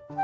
Lub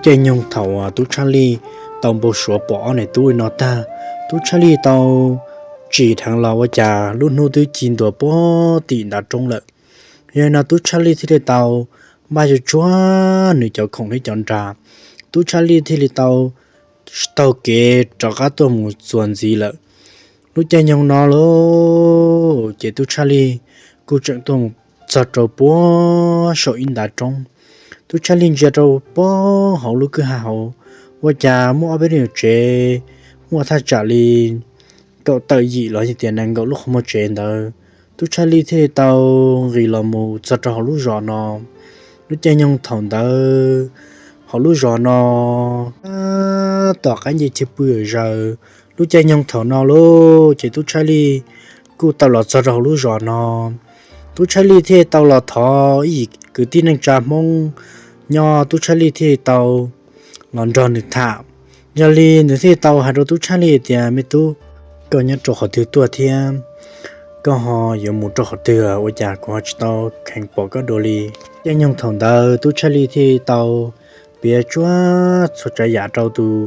caij nyoog thaum tub Tshaj Lij tau npau suav pom ob niam tub no tag, tub Tshaj Lij tau tsim dheev los ua cas lub hnub twb ci ntua puag tim ntav roob lawm. Yog li no tub Tshaj Lij thiaj li tau npaj tsuag tsuag nws cov khoom thiab cov nra, tub Tshaj Lij thiaj li tau taug kev rov qab tuaj mus txuas ntxiv lawm. Lub caij nyoog no lauj, ces tub Tshaj Lij kuj tseem tuaj mus txog rau puag saum ib ntav roob. Tub Tshaj Lij ntsia rau puag hauv lub kwj ha hauv, ua cas muaj ob peb lub nyuag tsev, muaj thaj tsam li kaum tawm yim los yog tias nees nkaum lub qhov muag tsev ntawd. Tub Tshaj Lij thiaj li tau nqis los mus txog rau hauv lub zos no. Lub caij nyoog thaum ntawd hauv lub zos no tom qab nce chaw pw zaws, lub caij nyoog thaum no lauj, ces tub Tshaj Lij kuj tau los txog rau hauv lub zos no. Tub Tshaj Lij thiaj tau los thov ib yim kwv tij neej tsa Hmoob nyob, tub Tshaj Lij thiaj tau los nrog nws tham. Yog li nws thiaj tau hais rau tub Tshaj Lij tias, me tub, koj nyob rau qhov twg tuaj thiab koj ho yuav mus rau qhov twg, ua cas kuv ho tsis tau kheev pom koj dua li. Caij nyoog thaum ntawd tub Tshaj Lij thiaj tau piav tsuag txhua tsav yam rau tus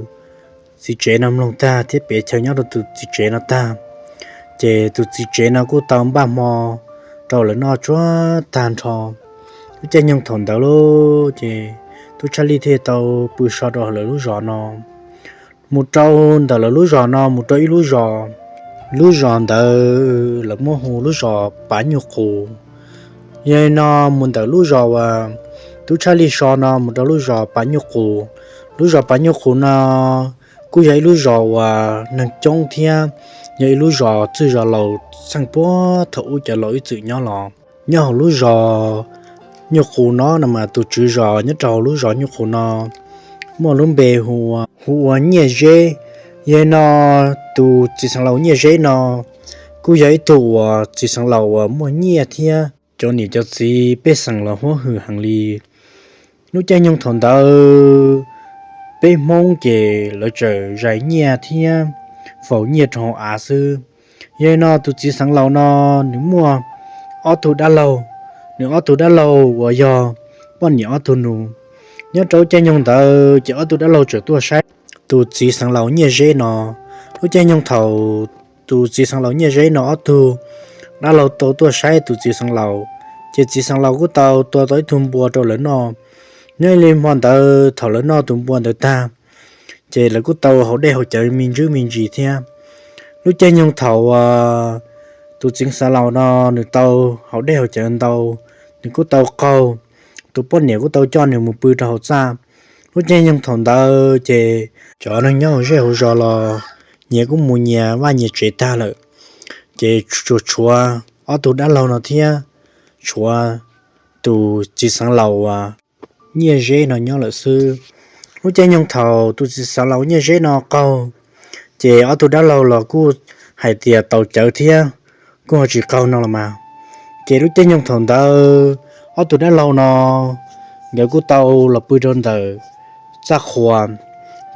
txiv tsev no mloog tag thiab piav chaw nyob rau tus txiv tsev no tag, ces tus txiv tsev no kuj tau npaj hmo rau lawv noj tsuag tag nrho. Lub caij nyoog thaum ntawd lauj, ces tub Tshaj Lij thiaj tau pw so rau lawv lub zos no. Mus rau ntawm lawv lub zos no mus rau ib lub zos, lub zos ntawd lawv muab hu lub zos Pav Nyuj Qus. Yog li no mus ntawm lub zos uas tub Tshaj Lij so no mus rau lub zos Pav Nyuj Qus. Lub zos Pav Nyuj Qus no kuj yog ib lub zos uas neeg coob thiab yog ib lub zos txwj zos laus txheej puag thaum ub cov laus ib txwm nyob los. Nyob hauv lub zos Nyuj Qus no no mas tus tswv zos nyob rau hauv lub zos Nyuj Qus no muaj lub npe hu ua Nyiaj Zeb. Yog li no tus txiv xeev laus Nyiaj Zeb no kuj yog ib tug uas txiv xeev laus uas muaj nyiaj thiab cov niam cov txiv pej xeem los huab hwm heev li. Lub caij nyoog thaum ntawd peb Hmoob ces lawv tseem zais nyiaj thiab faus nyiaj rau hauv av xwb. Yog li no tus txiv xeev laus no nws muaj ob tug dab laug, nws ob tug dab laug uas yog poj niam ob tug nus. Nyob rau lub caij nyoog ntawd ces ob tug dab laug tseem tuaj saib tus txiv xeev laus Nyiaj Zeb no. Lub caij nyoog thaum tus txiv xeev laus Nyiaj Zeb no ob tug dab laug tau tuaj saib tus txiv xeev laus, ces txiv xeev laus kuj tau tua tau ib tug npua rau lawv noj. Nyob li hmo ntawd thaum lawv noj tus npua ntawd tag, ces lawv kuj tau haus dej haus cawv me ntsis me ntsis thiab. Lub caij nyoog thaum tus txiv xeev laus no nws tau haus dej haus cawv ntau, nws kuj tau qaug, tus poj niam kuj tau coj nws mus pw rau hauv txaj. Lub caij nyoog thaum ntawd ces cov neeg nyob hauv zej hauv zos los nyias kuj mus nyias vaj nyias tsev tag lawm, ces tsuas tshuav ob tug dab laug no thiab tshuav tus txiv xeev laus uas Nyiaj Zeb no nyob lawm xwb. Lub caij nyoog thaum tus txiv xeev laus Nyiaj Zeb no qaug, ces ob tug dab laug los kuj hais tias tau cawv thiab, kuj ho tsis qaug no los mas. Ces lub caij nyoog thaum ntawd ob tug dab laug no nkawd kuj tau los pw rau ntawm txaj qhua.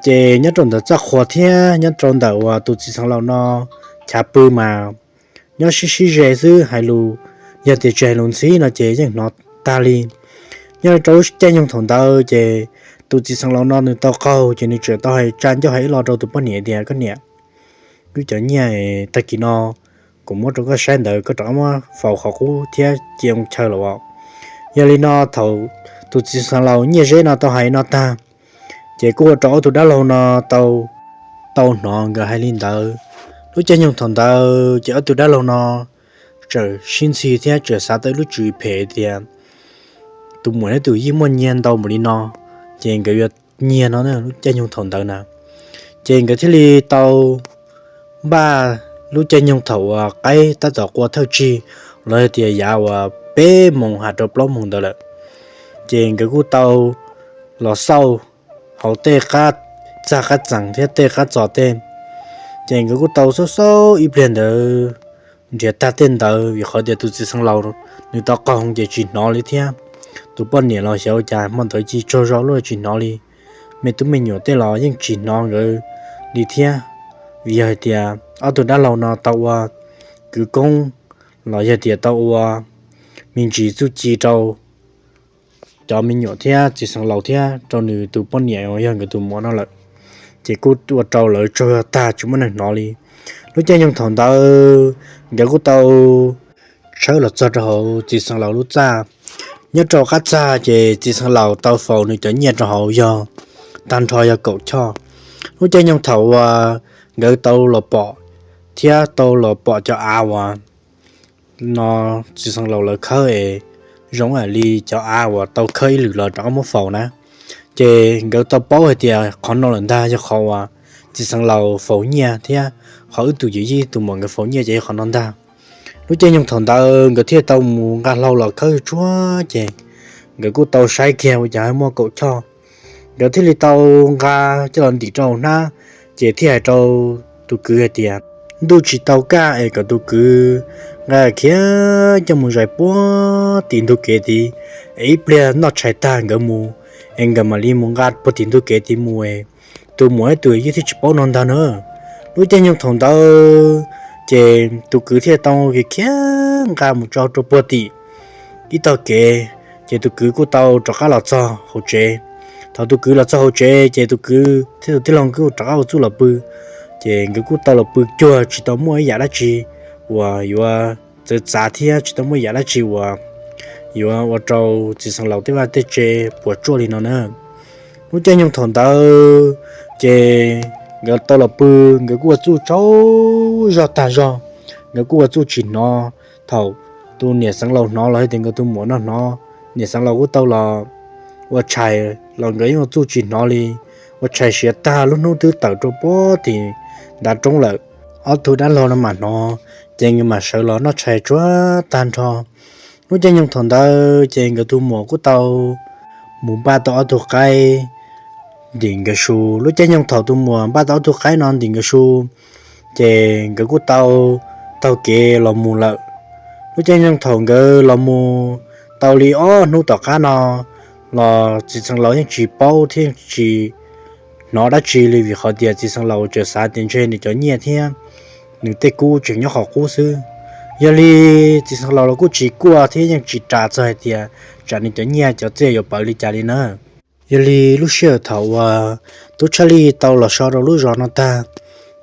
Ces nyob rau ntawm txaj qhua thiab nyob rau ntawm uas tus txiv xeev laus no chav pw mas nyob sib sib ze xwb, hais lus Yog tias tsis hais lus ntxhib no ces yeej hnov tag li. Nyob rau lub caij nyoog thaum ntawd ces tus txiv xeev laus no nws tau qaug ces nws tseem tau hais tsa ncauj hais ib lo rau tus poj niam tias, koj niam, wb cov nyiaj tag kis no kuv muab rau koj saib ntawd koj rov qab muab faus qhov qub thiab cia mus chaw los as. Yog li no thaum tus txiv xeev laus Nyiaj Zeb no tau hais no tag, ces kuj ua rau ob tug dab laug no tau, tau hnov nkawd hais li ntawd. Lub caij nyoog thaum ntawd ces ob tug dab laug no tseem sib ntxhi thiab tseem xav tau lub tswv phem tias tus muam thiab tus yij muaj nyiaj ntau npaum li no, ces nkawd yuav nyiag no lub caij nyoog thaum ntawd na. Ces nkawd thiaj li tau npaj lub caij nyoog thaum uas qaib tab tom qua thawj tsig los yog tias yav uas peb moos has rau plaub moos ntawd lawm. Ces nkawd kuj tau los xauj hauv tej qab txag qab txees thiab tej qab txos tej. Ces nkawd kuj tau xauj xauj ib pliag ntawd nrhiav tag tej ntawd vim qhov tias tus txiv xeev laus nws tau qaug ces tsis hnov li thiab. Tus poj niam los xyov ua cas hmo ntawd cia tsaug zog luaj tsis hnov li. Me tub me nyuam tej los yeej tsis hnov nkawd li thiab, vim yog hais tias ob tug dab laug no tau ua kwv koob los yog tias tau ua me ntsis txuj ci rau cov me nyuam thiab txiv xeev laus thiab rau nws tus poj niam uas yog nkawd tus muam no lawm. Ces kuj ua rau lawv tsaug zog tag tsis muaj neeg hnov li. Lub caij nyoog thaum ntawd nkawd kuj tau tshawb los txog rau hauv txiv xeev laus lub txaj. Nyob rau qab txag ces txiv xeev laus tau faus nws cov nyiaj rau hauv yog tag nrho yog kaum choj. Lub caij nyoog thaum uas nkawd tau los pom thiab tau los pom cov av uas no txiv xeev laus lawv khawb es zoo ib yam li cov av uas tau khawb ib lwm los rov qab muab faus na, ces nkawd tau paub hais tias qhov no lawm ntag yog qhov uas txiv xeev laus faus nyiaj thiab qhov wb tus yawm yij tus muam nkawd faus nyiaj ces yog qhov no ntag. Lub caij nyoog thaum ntawd nkawd thiaj tau mus nqa hlau los khawb tsuag ces nkawd kuj tau saib kiag ua cas muaj kaum choj. Nkawd thiaj li tau nqa coj los ntim rau hnab, ces thiaj hais rau tus kwv hais tias, ntuj tsis tau kaj es kom tus kwv nqa khiav coj mus zais puag tim ntug kev tid, es ib pliag noj tshais tag nkawd mus, es nkawd mam li mus nqa puag tim ntug kev tid mus es tus muam ib tus yij thiaj tsis paub no ntag na. Lub caij nyoog thaum ntawd ces tus kwv thiaj tau khiav khiav nqa mus tso rau puag tim ib tog kev, ces tus kwv kuj tau rov qab los txog hauv tsev. Thaum tus kwv los txog hauv tsev ces tus kwv thiab tus tij laug kuj rov qab ua txuj los pw, ces nkawd kuj tau los pw cuag tsis tau muaj ib yam dab tsi uas yuav txawv txav thiab tsis tau muaj yam dab tsi uas yuav ua rau txiv xeev laus tej vaj tej tse puas tsuaj li no na. Lub caij nyoog thaum ntawd ces nkawd tau los pw, nkawd kuj ua txuj tsaug zog tag zog, nkawd kuj ua txuj tsis hnov. Thaum tus niam xeev laus hnov los hais tias nkawd tus muam no hnov, niam xeev laus kuj tau los ua tshais los nkawd yeej ua txuj tsis hnov li. Ua tshais siav tag lub hnub twb tawm rau puag tim ntav roob lawm. Ob tug dab laug no mam hnov, ces nkawd mam sawv los noj tshais tsuag tag nrho. Lub caij nyoog thaum ntawd ces nkawd tus muam kuj tau mus npaj tau ob tug qaib ntim nkawd su. Lub caij nyoog thaum tus muam npaj tau ob tug qaib no ntim nkawd su, ces nkawd kuj tau taug kev los mus lawm. Lub caij nyoog thaum nkawd los mus tau li ob hnub tom qab no los txiv xeev laus yeej tsis paub thiab tsis hnov dab tsi li vim qhov tias txiv xeev laus tseem xav tias ntshe nws cov nyiaj thiab nws tej kub tseem nyob qhov qub xwb. Yog li txiv xeev laus los kuj tsis kuaj thiab yeej tsis ras txog hais tias tsam nws cov nyiaj cov txiaj yuav pawv li cas li na. Yog li lub sij hawm thaum uas tub Tshaj Lij tau los so rau lub zos no tag,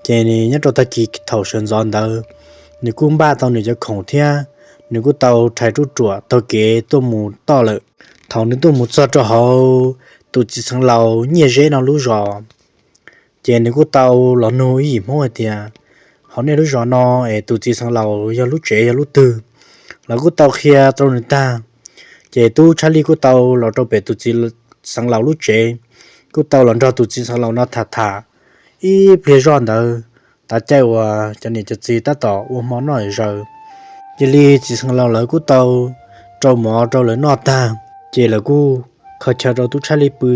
ces nyob rau tag kis thaum sawv ntxov ntawd, nws kuj npaj tau nws cov khoom thiab nws kuj tau rhais ruj ruam taug kev tuaj mus toj lawm. Thaum nws tuaj mus txog rau hauv tus txiv xeev laus Nyiaj Zeb no lub zos, ces nws kuj tau los nug ib yim Hmoob hais tias, hauv nej lub zos no es tus txiv xeev laus yog lub tsev yog lub twg? Lawv kuj tau qhia rau nws tag, ces tub Tshaj Lij kuj tau los rau pem tus txiv xeev laus lub tsev, kuj tau los nrog tus txiv xeev laus no tham tham ib pliag zoj ntawd, tav caij uas cov niam cov txiv tab tom ua hmo noj zaws. Cia li txiv xeev laus lawv kuj tau rau mov rau lawv noj tag, ces lawv kuj kho chaw rau tub Tshaj Lij pw.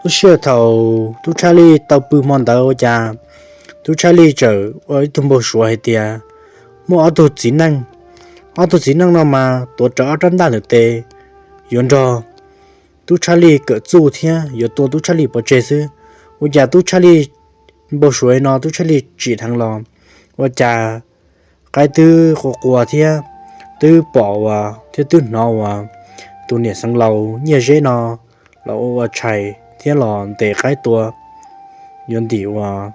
Lub sij hawm thaum tub Tshaj Lij tau pw hmo ntawd ua cas tub Tshaj Lij txawm ua ib tug npau suav hais tias muaj ob tug txiv neej, ob tug txiv neej no mas tuav rawv ob rab ntaj ntawm tes yuav nrog tub Tshaj Lij kawm txuj thiab yuav tua tub Tshaj Lij pov tseg xwb. Ua cas tub Tshaj Lij npau suav no tub Tshaj Lij tsim dheev los ua cas qaib twb qua qua thiab twb pom uas thiab twb hnov uas tus niam xeev laus Nyiaj Zeb no los ua ua tshais thiab los ntes qaib tua yuav ntim uas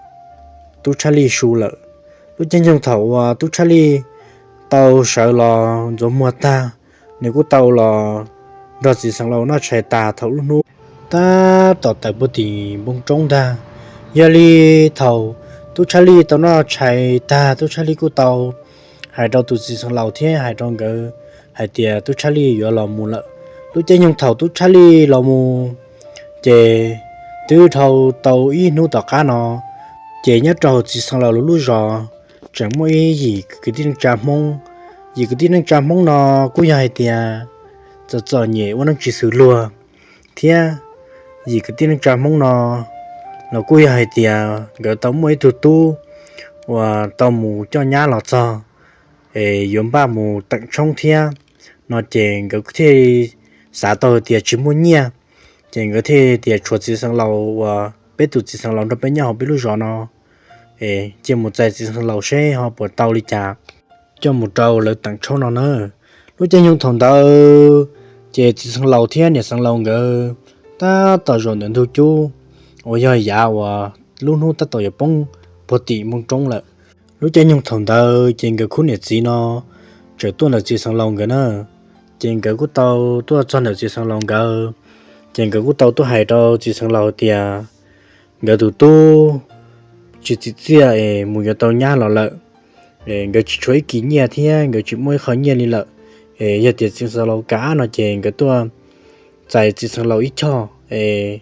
Tub Tshaj Lij su lawm. Lub caij nyoog thaum uas Tub Tshaj Lij tau sawv los ntxuav muag tag, nws kuj tau los nrog txiv xeev laus noj tshais tas thaum lub hnub tab tom tawm puag tim npoo roob ntag. Yog li thaum Tub Tshaj Lij tau noj tshais tag, Tub Tshaj Lij kuj tau hais rau tus txiv xeev laus thiab hais rau nkawd hais tias Tub Tshaj Lij yuav los mus lawm. Lub caij nyoog thaum Tub Tshaj Lij los mus ces twb dhau tau ib hnub tom qab no, ces nyob rau txiv xeev laus lub lub zos tseem muaj ib yim kwv tij neej tsa Hmoob. Yim kwv tij neej tsa Hmoob no kuj yog hais tias txom txom nyem ua neej tsis xws luag, thiab yim kwv tij neej tsa Hmoob no los kuj yog hais tias nkawd tau muaj ib tug tub uas tau mus coj nyab los txog es yuav npaj mus teem tshoob thiab no ces nkawd thiaj xav tau tias tsis muaj nyiaj, ces nkawd thiaj tias tshuav txiv xeev laus uas peb tus txiv xeev laus nrog peb nyob hauv peb lub zos no es cia mus txais txiv xeev laus seb ho puas tau li cas coj mus rau lawv teem tshoob no na. Lub caij nyoog thaum ntawd ces txiv xeev laus thiab niam xeev laus nkawd tab tom zaum ntawm ntug cub uas yog yav uas lub hnub tab tom yuav poob puag tim npoo roob lawm. Lub caij nyoog thaum ntawd ces nkawd khub niam txiv no tseem tuaj ntawm txiv xeev laus nkawd na. Ces nkawd kuj tau tuaj txog ntawm txiv xeev laus nkawd, ces nkawd kuj tau tuaj hais rau txiv xeev laus tias nkawd tus tub tsis txim txiaj es mus yuav tau nyab los lawm, nkawd tsis tshuav ib kis nyiaj thiab nkawd tsis muaj ib qho nyiaj li lawm. Yog tias txiv xeev laus kam no ces nkawd tuaj txais txiv xeev laus ib choj es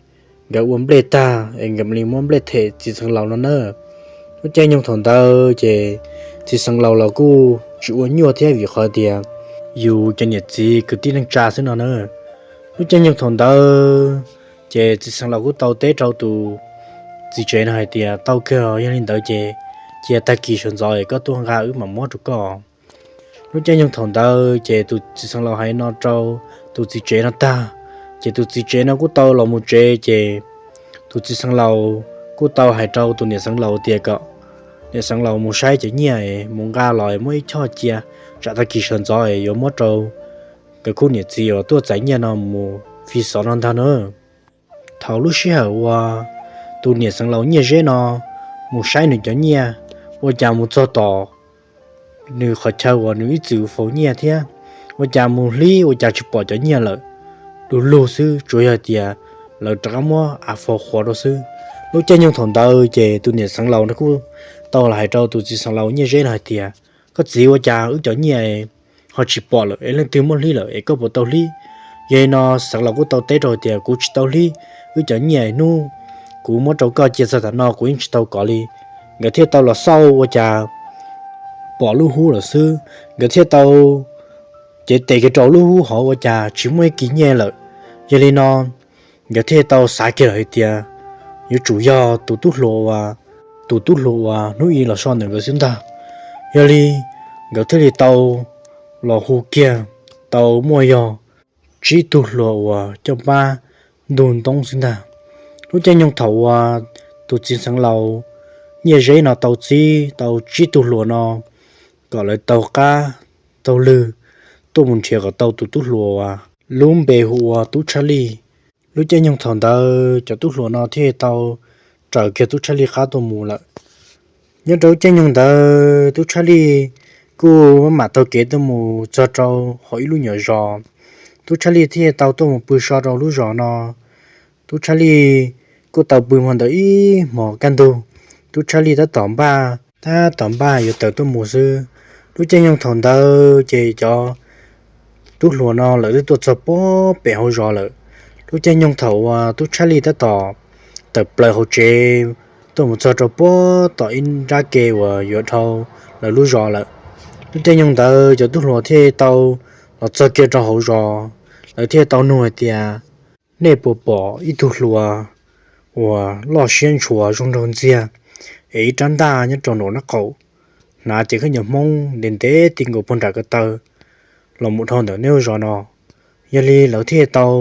nkawd ua nplej tag es nkawd mam li muab nplej them txiv xeev laus no na. Lub caij nyoog thaum ntawd ces txiv xeev laus los kuj tsis ua nyuaj thiab vim qhov tias yus cov niam txiv kwv tij neej tsa xwb no na. Lub caij nyoog thaum ntawd ces txiv xeev laus kuj tau teb rau tus txiv tsev no hais tias tau kawg, yog li ntawd ces cia tag kis sawv ntxov es koj tuaj nqa wb mam muab rau koj. Lub caij nyoog thaum ntawd ces tus txiv xeev laus hais no rau tus txiv tsev no tag, ces tus txiv tsev no kuj tau los mus tsev, ces tus txiv xeev laus kuj tau hais rau tus niam xeev laus tias kom niam xeev laus mus saib cov nyiaj es mus nqa los es muab ib choj cia, tsam tag kis sawv ntxov es yuav muab rau nkawd khub niam txiv uas tuaj txais nyiaj no mus fi xov no ntag na. Thaum lub sij hawm uas tus niam xeev laus Nyiaj Zeb no mus saib nws cov nyiaj, ua cas mus txog tom nws qhov chaw uas nws ib txwm faus nyiaj thiab, ua cas mus hlib ua cas tsis pom cov nyiaj lawm, du lug xwb, tsuas yog tias lawv rov qab muab av faus qhuav rau xwb. Lub caij nyoog thaum ntawd ces tus niam xeev laus no kuj tau los hais rau tus txiv xeev laus Nyiaj Zeb no hais tias, koj txiv, ua cas wb cov nyiaj ho tsis pom lawm es leej twg muab hlib lawm es koj puas tau hlib? Yog li no xeev laus kuj tau teb rau hais tias kuv tsis tau hlib, wb cov nyiaj hnub kuv muab rau koj cia txog tam no kuv yeej tsis tau kov li. Nkawd thiaj tau los xauj ua cas pom lub hub lawm xwb, nkawd thiaj tau cev tes kiag rau lub hub hauv ua cas tsis muaj ib kis nyiaj lawm. Yog li no nkawd thiaj tau xav kiag lawm hais tias yuav tsum yog tus tub hluas uas, tus tub hluas uas hnub i los so ntawm nkawd xwb ntag. Yog li nkawd thiaj li tau los hu kiag tau muaj yog tsib tug hluas uas coj pab ntug ntoob xwb ntag. Lub caij nyoog thaum uas tus txiv xeev laus Nyiaj Zeb no tau txib tau tsib tug hluas no kom lawv taug qab taug lwg tuaj mus nrhiav kom tau tus tub hluas uas lub npe hu ua Tub Tshaj Lij. Lub caij nyoog thaum ntawd cov tub hluas no thiaj tau raws kiag Tub Tshaj Lij qab tuaj mus lawm. Nyob rau lub caij nyoog ntawd Tub Tshaj Lij kuj maj mam taug kev tuaj mus txog rau hauv ib lub nyuam zos. Tub Tshaj Lij thiaj tau tuaj mus pw so rau lub zos no. Tub Tshaj Lij kuj tau pw hmo ntawd ib hmos kaj ntug. Tub Tshaj Lij tab tom npaj, tab tom npaj yuav tawm tuaj mus xwb. Lub caij nyoog thaum ntawd ces cov tub hluas no lawv twb tuaj txog puag pem hauv zos lawm. Lub caij nyoog thaum uas Tub Tshaj Lij tab tom tawm plaws hauv tsev tuaj mus txog rau puag tom ib nrab ke uas yuav dhau lawv lub zos lawm, lub caij nyoog ntawd cov tub hluas thiaj tau los txog kiag rau hauv zos. Lawv thiaj tau nug hais tias, nej puas pom ib tug hluas uas loj siab ntshua zoo nraug ntxiag, es ib rab ntaj nyob rau nraum nraub qaum, hnav cev khaub ncaws Hmoob ntev ntev ti nkaus puag nram ko taw los mus dhau ntawm nej lub zos no? Yog li lawv thiaj tau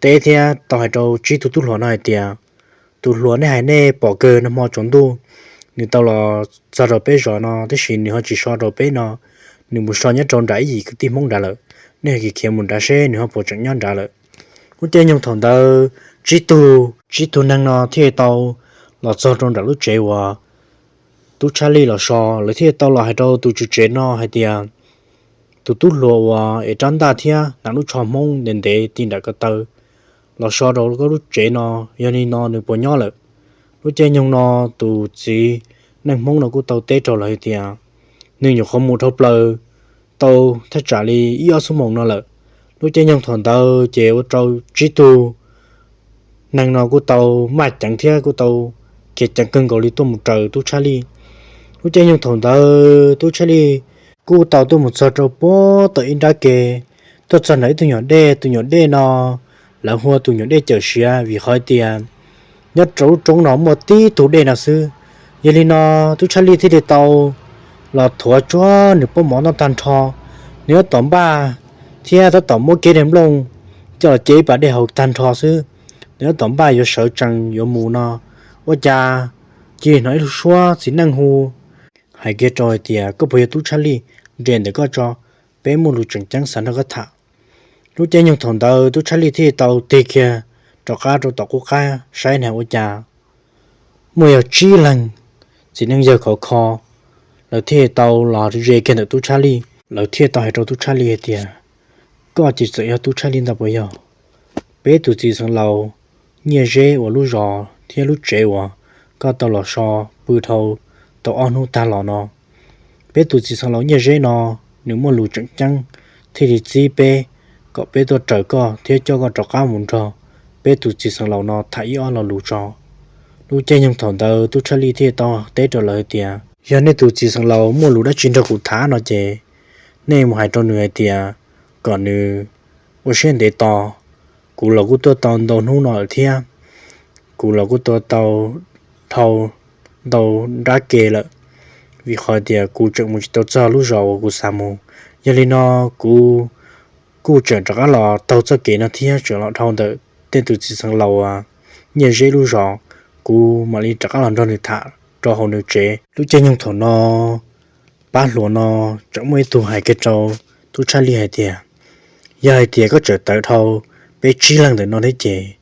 teb thiab tau hais rau tsib tug tub hluas no hais tias, tus hluas nej hais nej pom kawg nag hmo tsaus ntuj nws tau los txog rau peb zos no tab sis nws ho tsis so rau peb no, nws mus so nyob rau nram ib yim kwv tij Hmoob nrad lawm. Nej ho khiav mus nrad seb nws ho puas tseem nyob nrad lawm. Lub caij nyoog thaum ntawd tsib tug, tsib tug neeg no thiaj tau los txog rau nram lub tsev uas Tub Tshaj Lij los so. Lawv thiaj tau los hais rau tus tswv tsev no hais tias, tus tub hluas uas ev rab ntaj thiab hnav lub tsho Hmoob ntev ntev ti nram ko taw los so rau koj lub tsev no, yog li no nws puas nyob lawm? Lub caij nyoog no tus txiv neej Hmoob no kuj tau teb rau lawv hais tias, nws nyuam qhuav mus dhau plaws tau thaj tsam li ib ob xuab moos no lawm. Lub caij nyoog thaum ntawd ces ua rau tsib tug neeg no kuj tau maj ceev thiab kuj tau khiav ceev kawg nkaus li tuaj mus raws Tub Tshaj Lij. Lub caij nyoog thaum ntawd Tub Tshaj Lij kuj tau tuaj mus txog rau puag tom ib nrab ke, tuaj txog nram ib tug nyuam dej. Tus nyuam dej no lawv hu ua tus nyuam dej cawm siav vim qhov tias nyob rau lub roob no muaj tib tug dej no xwb. Yog li no Tub Tshaj Lij thiaj li tau los thuav tsuag nws pob mov noj tag nrho, nws tab tom npaj thiab tab tom muab kiag daim nplooj coj los ce ib pas dej haus tag nrho xwb. Nws tab tom npaj yuav sawv tsees yuav mus no, ua cas cia li hnov ib lub suab txiv neej hu hais kiag rau hais tias, koj puas yog Tub Tshaj Lij? Nres ntawm koj tso, peb muaj lus tseem ceeb xav nrog koj tham. Lub caij nyoog thaum ntawd Tub Tshaj Lij thiaj tau tig kiag rov qab rau tom qub qab saib na ua cas muaj yog tsib leeg txiv neej yawg khov kho, lawv thiaj tau los ze kiag ntawm Tub Tshaj Lij. Lawv thiaj tau hais rau Tub Tshaj Lij hais tias, koj ces txawm yog Tub Tshaj Lij ntag puas yog? Peb tus txiv xeev laus Nyiaj Zeb uas lub zos thiab lub tsev uas koj tau los so pw dhau tau ob hnub tag los no, peb tus txiv xeev laus Nyiaj Zeb no nws muaj lus tseem ceeb thiaj li txib peb kom peb tuaj raws koj thiab coj koj rov qab mus nrog peb tus txiv xeev laus no tham ib ob lo lus tso. Lub caij nyoog thaum ntawd Tub Tshaj Lij thiaj tau teb rau lawv hais tias, yog nej tus txiv xeev laus muaj lus dab tsi nrog kuv tham no ces nej mus hais rau nws hais tias kom nws ua siab ntev tos. Kuv los kuj tuaj tau ntau hnub no lawm thiab kuv los kuj tuaj tau dhau ntau nrab ke lawm, vim qhov tias kuv tseem mus tsis tau txog lub zos uas kuv xav mus. Yog li no kuv kuj tseem rov qab los taug txoj kev no thiab tseem los dhau ntawm tej tus txiv xeev laus uas Nyiaj Zeb lub zos, kuv mam li rov qab los nrog nws tham rau hauv nws tsev. Lub caij nyoog thaum no pab hluas no tseem muaj ib tug hais kiag rau Tub Tshaj Lij hais tias, yog hais tias koj tseem tawm dhau peb tsib leeg ntawm no thiab ces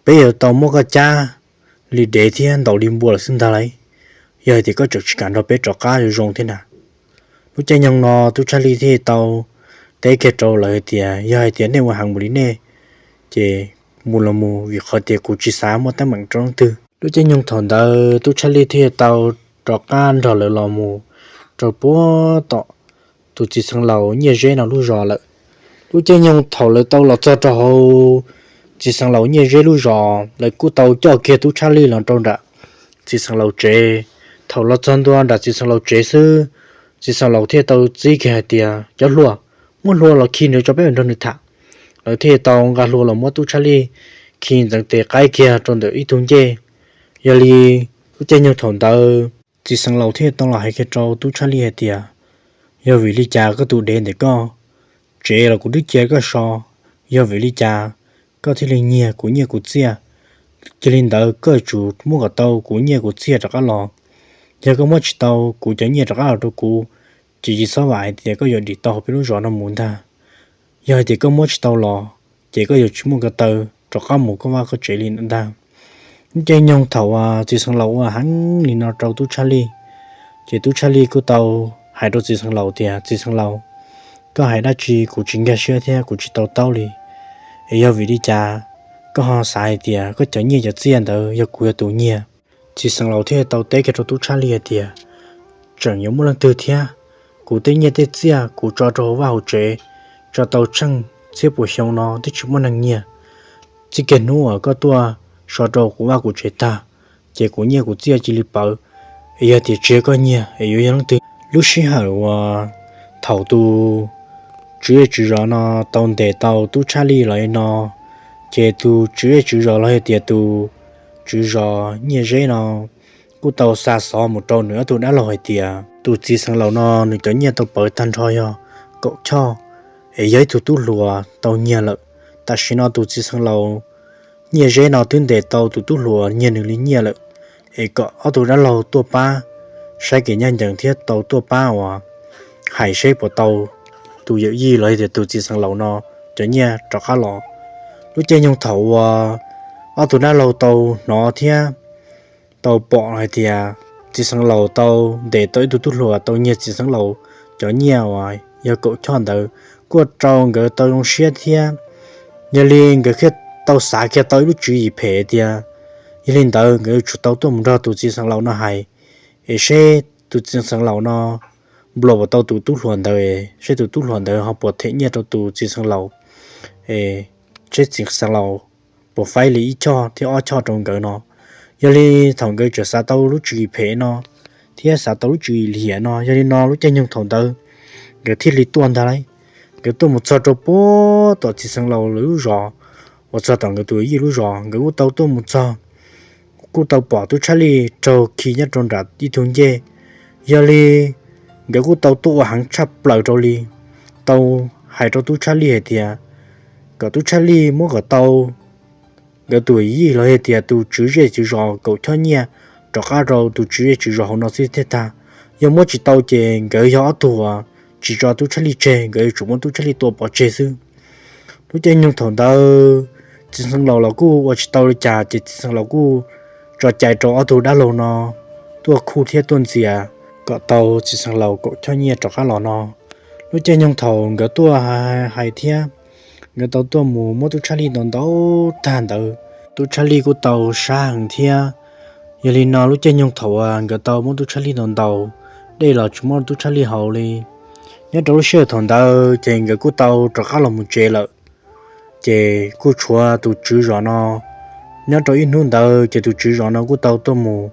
peb yuav tau muab koj cab li dev thiab ntaus li npua lawm xwb ntag lauj. Yog hais tias koj tseem tsis kam nrog peb rov qab zoo zoo thiab na. Lub caij nyoog no Tub Tshaj Lij thiaj tau teb kiag rau lawv hais tias, yog hais tias nej ua heev mus li nej ces mus los mus, vim qhov tias kuv tsis xav muaj teeb meem rau leej twg. Lub caij nyoog thaum ntawd Tub Tshaj Lij thiaj tau rov qab nrog lawv los mus rau puag tom tus txiv xeev laus Nyiaj Zeb no lub zos lawm. Lub caij nyoog thaum lawv tau los txog rau hauv txiv xeev laus Nyiaj Zeb lub zos, lawv kuj tau coj kiag Tub Tshaj Lij los rau nram txiv xeev laus tsev. Thaum los txog ntua nram txiv xeev laus tsev xwb, txiv xeev laus thiaj tau txib kiag hais tias, cov hluas, muab hlua los khi nws tso peb mam nrog nws tham. Lawv thiaj tau nqa hlua los muab Tub Tshaj Lij khi ntxeev tes qaib kiag rau ntawm ib tug ncej. Yog li lub caij nyoog thaum ntawd txiv xeev laus thiaj tau los hais kiag rau Tub Tshaj Lij hais tias, yog vim li cas koj tus dev ntawm koj, tsev los kuv twb cia koj so, yog vim li cas koj thiaj li nyiag kuv nyiaj kuv txiaj? Cia li ntawd koj yuav tsum muab kom tau kuv nyiaj kuv txiaj rov qab los. Yog koj muab tsis tau kuv cov nyiaj rov qab los rau kuv, ces tsis txhob vam hais tias koj yuav dim tau hauv peb lub zos no mus ntag. Yog hais tias koj muab tsis tau los, ces koj yuav tsis muaj ko taw rov qab mus koj vaj koj tsev li ntag. Lub caij nyoog thaum uas txiv xeev laus ua heev li no rau Tub Tshaj Lij, ces Tub Tshaj Lij kuj tau hais rau txiv xeev laus tias, txiv xeev laus, koj hais dab tsi kuv tsis nkag siab thiab kuv tsis to taub li. Es yog vim li cas koj ho xav hais tias koj cov nyiaj cov txiaj ntawd yog kuv yog tus nyiag? Txiv xeev laus thiaj tau teb kiag rau Tub Tshaj Lij hais tias, tseem yuav muaj leej twg thiab? Kuv tej nyiaj tej txiaj kuv tso rau hauv vaj hauv tsev, tso tau tsheej txhiab puas xyoo no twb tsis muaj neeg nyiag. Txij kiag hnub uas koj tuaj so rau kuv vaj kuv tsev tag, ces kuv nyiaj kuv txiaj cia li pawv. Es yog tias tsis yog koj nyiag es yuav yog leej twg? Lub sij hawm uas thaum tus tswv zej tswv zos no tau ntes tau Tub Tshaj Lij los li no, ces tus tswv zej tswv zos los yog tias tus tswv zos Nyiaj Zeb no kuj tau xa xov mus rau nws ob tug dab laug hais tias tus txiv xeev laus no nws cov nyiaj tau pawv tag nrho yog kaum choj, es yog ib tug tub hluas tau nyiag lawm. Tam sim no tus txiv xeev laus Nyiaj Zeb no twb ntes tau tus tub hluas nyiag nws li nyiaj lawm, es kom ob tug dab laug tuaj pab saib kev ncaj ncees thiab tau tuaj pab uas hais seb puas tau tus yawm yij los tias tus txiv xeev laus no cov nyiaj rov qab los. Lub caij nyoog thaum uas ob tug dab laug tau hnov thiab tau pom hais tias txiv xeev laus tau ntes tau ib tug tub hluas tau nyiag txiv xeev laus cov nyiaj uas yog kaum choj ntawd, kuj rau nkawd tau zoo siab thiab. Yog li nkawd thiaj tau xav kiag tau ib lub tswv yim phem tias yog li ntawd nkawd yuav tsum tau tuaj mus nrog tus txiv xeev laus no hais, es seb tus txiv xeev laus no nplua puas tau tus tub hluas ntawd, seb tus tub hluas ntawd ho puas them nyiaj rau tus txiv xeev laus, seb txiv xeev laus puas faib li ib choj thiab ob choj rau nkawd no. Yog li thaum nkawd tseem xav tau lub tswv yim phem no thiab xav tau lub tswv yim liam no, yog li no lub caij nyoog thaum ntawd nkawd thiaj li tuaj ntag lauj. Nkawd tuaj mus txog rau puag tom txiv xeev laus lub zos, uas txog tom nkawd tus yij lub zos, nkawd kuj tau tuaj mus txog, kuj tau pom tub tshaj lij raug khi nyob rau nram ib tug ncej. Yog li nkawd kuj tau tuaj ua heev tshaj plaws rau li, tau hais rau tub tshaj lij hais tias kom tub tshaj lij muab kom tau nkawd tus yij los yog tias tus tswv zej tswv zos kaum choj nyiaj rov qab rau tus tswv zej tswv zos hauv no xwb thiaj tag. Yog muab tsis tau ces nkawd yog ob tug uas tsis tso tub tshaj lij tseg, nkawd yuav tsum muab tub tshaj lij tua pov tseg xwb. Lub caij nyoog thaum ntawd txiv xeev laus los kuj ua tsis tau li cas ces txiv xeev laus kuj tso cai rau ob tug dab laug no tuaj khuj thiab tuaj ntxias kom tau txiv xeev laus kaum choj nyiaj rov qab los no. Lub caij nyoog thaum nkawd tuaj hais thiab nkawd tau tuaj mus muab tub tshaj lij ntau ntau tag ntawd, tub tshaj lij kuj tau sab heev thiab. Yog li no lub caij nyoog thaum uas nkawd tau muab tub tshaj lij ntau ntau, dej los tsis muaj tub tshaj lij haus li. Nyob rau lub sij hawm thaum ntawd ces nkawd kuj tau rov qab los mus tsev lawm. Ces kuj tshuav tus tswv zos no. Nyob rau ib hnub ntawd ces tus tswv zos no kuj tau tuaj mus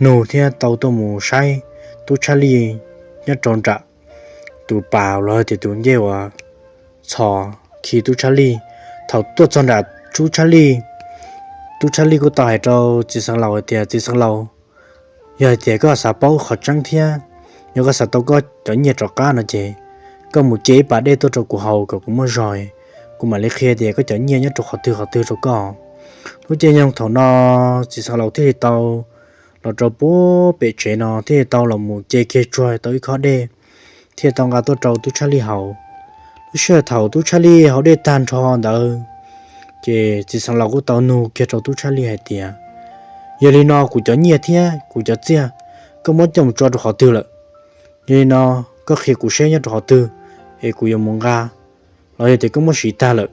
nug thiab tau tuaj mus saib tub tshaj lij nyob rau nram tus pas los tias tus ncej uas txhos khi tub tshaj lij. Thaum tuaj txog nram tub tshaj lij, tub tshaj lij kuj tau hais rau txiv xeev laus hais tias txiv xeev laus, yog hais tias koj xav paub qhov tseeb thiab yog koj xav tau koj cov nyiaj rov qab no ces koj mus ce ib pas dej tuaj rau kuv haus kom kuv muaj zog, kuv mam li qhia tias koj cov nyiaj nyob rau qhov twg qhov twg rau koj. Lub caij nyoog thaum no txiv xeev laus thiaj li tau los rau puag pem tsev no thiaj li tau los mus ce kiag tsuag tau ib khob dej thiaj tau nqa tuaj rau tub tshaj lij haus. Lub sij hawm thaum tub tshaj lij haus dej tag nrho ntawd ces txiv xeev laus kuj tau nug kiag rau tub tshaj lij hais tias, yog li no kuv cov nyiaj thiab kuv cov txiaj koj muab coj mus tso rau qhov twg lawm? Yog li no koj qhia kuv seb nyob rau qhov twg es kuv yuav mus nqa, los yog tias koj muab siv tag lawm?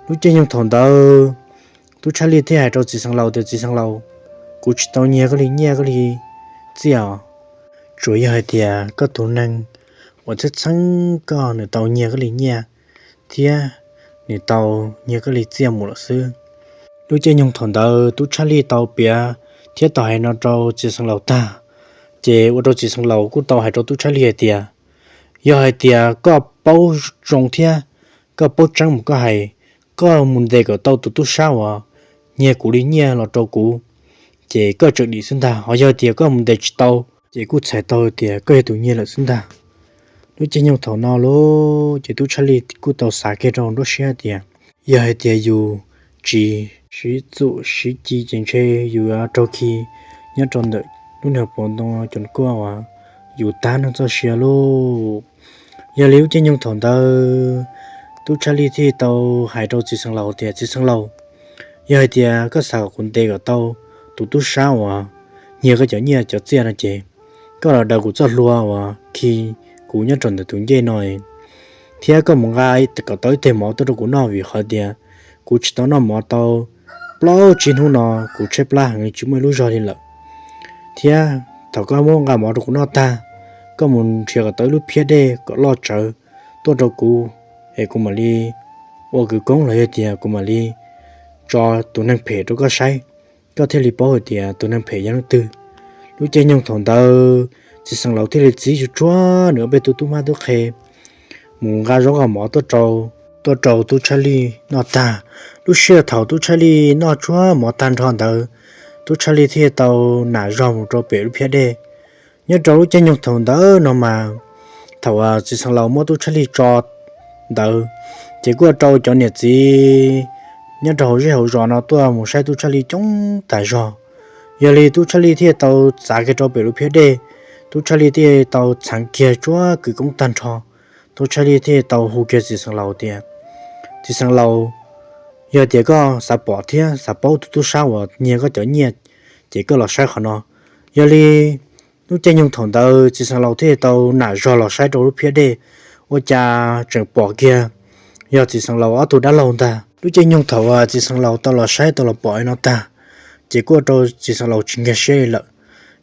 Lub caij nyoog thaum ntawd tub tshaj lij thiaj hais rau txiv xeev laus tias txiv xeev laus, kuv tsis tau nyiag koj li nyiaj koj li txiaj os. Tsuas yog hais tias koj tus neeg uas txheeb txheeb koj nws tau nyiag koj li nyiaj thiab nws tau nyiag koj li txiaj mus lawm xwb. Lub caij nyoog thaum ntawd tub tshaj lij tau piav thiab tau hais no rau txiv xeev laus tag, ces ua rau txiv xeev laus kuj tau hais rau tub tshaj lij hais tias, yog hais tias koj paub zoo thiab koj paub tseeb mus koj hais, koj mus ntes kom tau tus tub sab uas nyiag kuv li nyiaj los rau kuv, ces koj tseem dim xwb ntag. Ho yog tias koj mus ntes tsis tau ces kuj txhais tau tias koj yog tus nyiag lawm xwb ntag. Lub caij nyoog thaum no lub ces tub tshaj lij kuj tau xav kiag rau nruab siab tias, yog hais tias yus tsis sib txuam sib ci ces ntshe yus yuav raug khi nyob rau ntawm lub niag puas ntoo cov kuaj uas yus tag neej txoj sia lauj. Yog li lub caij nyoog thaum ntawd tub tshaj lij thiaj tau hais rau txiv xeev laus tias txiv xeev laus, yog hais tias koj xav kom kuv ntes kom tau tus tub sab uas nyiag koj cov nyiaj cov txiaj no ces koj los daws kuv txoj hlua uas khi kuv nyob rau ntawm tus ncej no, thiab koj mus nqa kom tau ib teg mov tuaj rau kuv noj, vim qhov tias kuv tsis tau noj mov tau plaub tsib hnub no, kuv tshaib plab heev tsis muaj ib lub zog li lawm. Thiab thaum koj muab nqa mov rau kuv noj tag, koj mus nrhiav kom tau ib lub phiab dej kom loj tsawv tuaj rau kuv, es kuv mam li ua kwv koob los yog tias kuv mam li tso tus neeg phem rau koj saib, koj thiaj li paub hais tias tus neeg phem yog leej twg. Lub caij nyoog thaum ntawd txiv xeev laus thiaj li txib tsuag tsuag nws ob peb tug tub mab tub qhe mus nqa zaub nqa mov tuaj rau, tuaj rau tub tshaj lij noj tag. Lub sij hawm thaum tub tshaj lij noj tsuag mov tag nrho ntawd, tub tshaj lij thiaj tau nam zog mus rau pem lub phiab dej. Nyob rau lub caij nyoog thaum ntawd no mas, thaum txiv xeev laus muab tub tshaj lij tso ntawd, ces kuj ua rau cov niam txiv nyob rau hauv zej hauv zos no tuaj mus saib tub tshaj lij coob tas zog. Yog li tub tshaj lij thiaj tau txav kiag rau pem lub phiab dej, Tub Tshaj Lij thiaj tau txheev kiag tsuab kwv koob tag nrho. Tub Tshaj Lij thiaj tau hu kiag txiv xeev laus tias, Txiv xeev laus, yog tias koj xav pom thiab xav paub tus tub sab uas nyiag koj cov nyiaj, ces koj los saib qhov no. Yog li lub caij nyoog thaum ntawd txiv xeev laus thiaj tau nam zog los saib rau lub phiab dej, ua cas tseem pom kiag yog txiv xeev laus ob tug dab laug ntag. Lub caij nyoog thaum uas txiv xeev laus tau los saib tau los pom li no tag, ces kuj ua rau txiv xeev laus tsis nkag siab li lawm.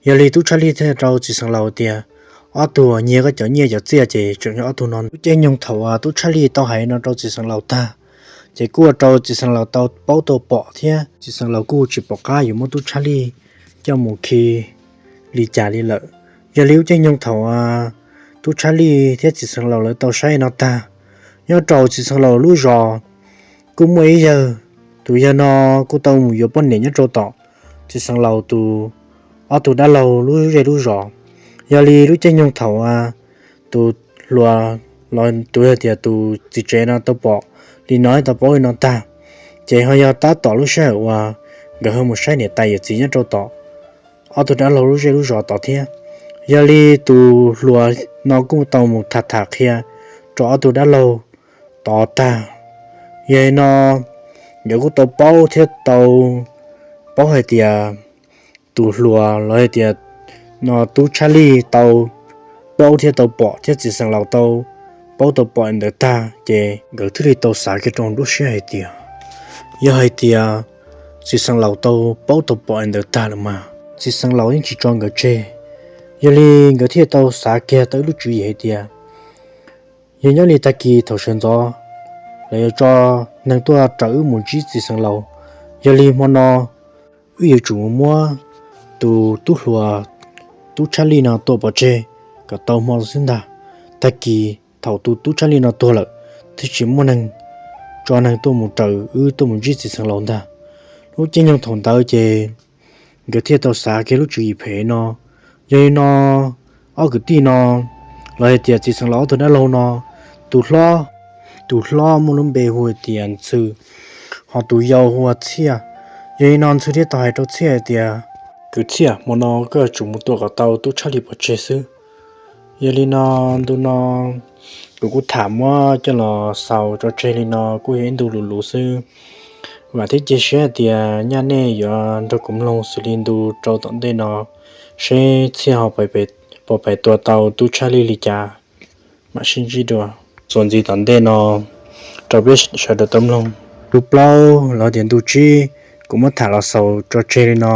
Yog li Tub Tshaj Lij thiaj rau txiv xeev laus tias, Ob tug uas nyiag koj cov nyiaj cov txiaj ces tseem yog ob tug no. Lub caij nyoog thaum uas Tub Tshaj Lij tau hais no rau txiv xeev laus tag, ces kuj ua rau txiv xeev laus tau paub tau pom thiab txiv xeev laus kuj tsis pom qab yuav muab Tub Tshaj Lij coj mus khi li cas li lawm. Yog li lub caij nyoog thaum uas Tub Tshaj Lij thiab txiv xeev laus lawv tau saib no tag, nyob rau txiv xeev laus lub zos kuj muaj ib yawg, tus yawg no kuj tau mus yuav poj niam nyob rau tom txiv xeev laus tus ob tug dab laug lub zej lub zos. Yog li lub caij nyoog thaum uas tus hluas los tus hais tias tus txiv tsev no tau pom li no tau paub li no tag, ces ho yog tab tom lub sij hawm uas nkawd ho mus saib niam tais yawm txiv nyob rau tom ob tug dab laug lub zej lub zos tod thiab. Yog li tus hluas no kuj tau mus tham tham qhia rau ob tug dab laug tod tag. Yog li no nkawd kuj tau paub thiab tau paub hais tias tus hluas los hais tias no Tub Tshaj Lij tau paub thiab tau pom thiab txiv xeev laus tau paub tau pom ntawd tag, ces nkawd thiaj li tau xav kiag rau nruab siab hais tias, yog hais tias txiv xeev laus tau paub tau pom ntawd tag lawm mas txiv xeev laus yeej tsis tso nkawd tseg. Yog li nkawd thiaj tau xav kiag tau ib lub tswv yim hais tias, yog nyob li tag kis thaum sawv ntxov lawv yuav tso neeg tuaj raws wb mus ntsib txiv xeev laus. Yog li hmo no wb yuav tsum mus muab tus tub hluas Tub Tshaj Lij no tua pov tseg kom tau hmo xwb ntag. Tag kis thaum tus Tub Tshaj Lij no tuag lawm, thiaj tsis muaj neeg tso neeg tuaj mus raws wb tuaj mus ntsib txiv xeev laus ntag. Lub caij nyoog thaum ntawd ces nkawd thiaj tau xav kiag lub tswv yim phem no. Yog li no ob kwv tij no los hais tias txiv xeev laus ob tug dab laug no, tus hlob, tus hlob muaj lub npe hu tias Ntxhw, ho tus yau hu ua Txhiaj. Yog li no Ntxhw thiaj tau hais rau Txhiaj hais tias, kwv Txhiaj, hmo no koj yuav tsum mus tua kom tau Tub Tshaj Lij pov tseg xwb. Yog li no ntu no kuv kuj tham muab coj los xaus tso tseg li no kuj yog ib ntu luv luv xwb. Vam thiab cia siab hais tias nyaj nej yuav nrog kuv mloog xws li ntu rau tom ntej no, seb Txhiaj ho puas pais tua tau Tub Tshaj Lij li cas. Mam sib ntsib dua txuas ntxiv tom ntej no rau peb sawv daws tau mloog. Ntu plaub los tias ntu tsib kuv muab tham los xaus tso tseg li no.